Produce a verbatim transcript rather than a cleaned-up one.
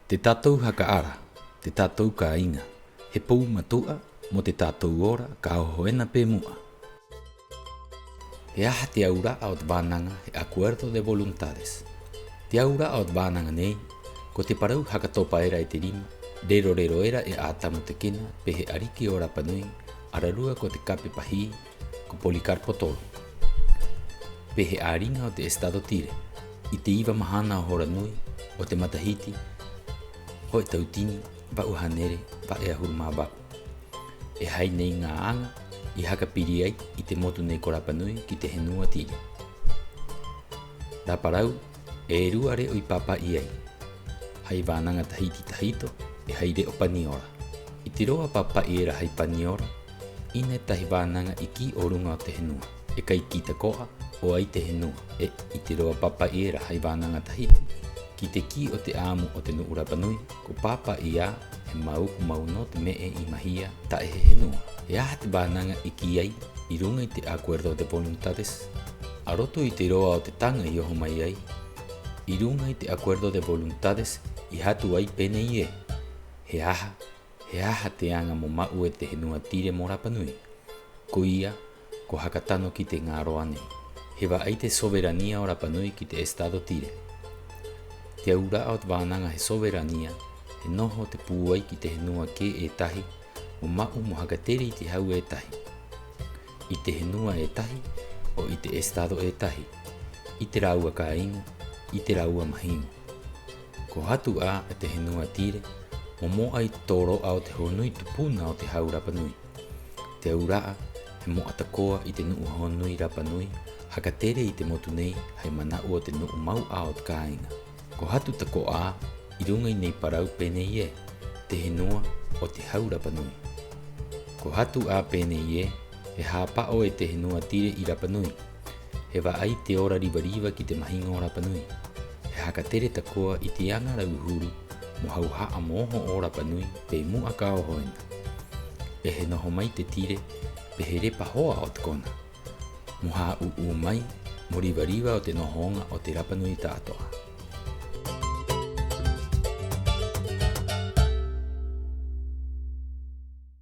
Te tātou haka ara, te tātou kāiŋa, he pou matu'a mo te tātou ora ka oho ena pe mu'a. ¿He aha te aura'a o te vānaŋa he acuerdo de voluntades? Te aura'a o te vānaŋa nei, ko te parau haka topa era e te rima, rero-rero era e Atamu Tekena pe he 'ariki o Rapa Nui, ararua ko te kape pahī, ko Policarpo Toro, pe he 'āriŋa o te Estado Tire, 'i te iva mahana o hora nui o te matahiti ho'e tautini va'u hānere va'e 'ahuru mā va'u. E hai nei ŋā aŋa i haka piri ai i te motu nei ko Rapa Nui ki te henua Tire. Rapa rau, e rua re'o i pāpa'i ai. Hai vānaŋa tahiti tahito, 'e hai re'o paniora. 'I te roa pāpa'i era hai paniora, 'ina e tahi vānaŋa i kī o ruŋa o te henua, e kai kī tako'a 'o ai te henua. 'E 'i te roa pāpa'i era hai vānaŋa tahiti, ki te kī o te 'a'amu o te nu'u rapa nui, ko pāpa'i 'ā, he māuku mau nō te me'e i mahia ta'e he henua. ¿He aha te vānaŋa i kī ai 'i ruŋa i te acuerdo de voluntades? A roto i te roa o te taŋa i oho mai ai, 'i ruŋa i te acuerdo de voluntades i hatu ai pē nei ē: ¿He aha, he aha te aŋa mo ma'u e te henua Tire mo Rapa Nui? Koia ko haka tano ki te ŋā roa nei. He va'ai te soberanía o Rapa Nui ki te Estado Tire. Te aura'a o te vānaŋa he soberanía, he noho te pūai ki te henua kē e tahi mo ma'u mo haka tere i te hau e tahi, i te henua e tahi 'o i te Estado e tahi, i te rāua kāiŋa, i te rāua mahiŋo. Ko hatu 'ā e te henua Tire mo mo'a i te tōro'a o te hōnui tupuna o te hau rapa nui. Te aura'a, he mo'a tako'a i te nu'u hōnui rapa nui haka tere i te motu nei hai mana'u o te nu'u mau 'ā o te kāiŋa. Ko hatu tako'a 'ā 'i ruŋa i nei parau pē nei ē: te henua o te hau rapa nui. Ko hatu 'ā pē nei ē: he hāpa'o e te henua Tire i Rapa Nui, he va'ai te ora riva-riva ki te mahiŋo o Rapa Nui. He haka tere tako'a i te aŋa rau huru mo hauha'a mo oho o Rapa Nui pe mu'a ka oho ena. 'E he noho mai te Tire pe he repa hoa o te kona, mo hā'ū'ū mai mo riva-riva o te noho oŋa o te Rapa Nui ta'ato'a.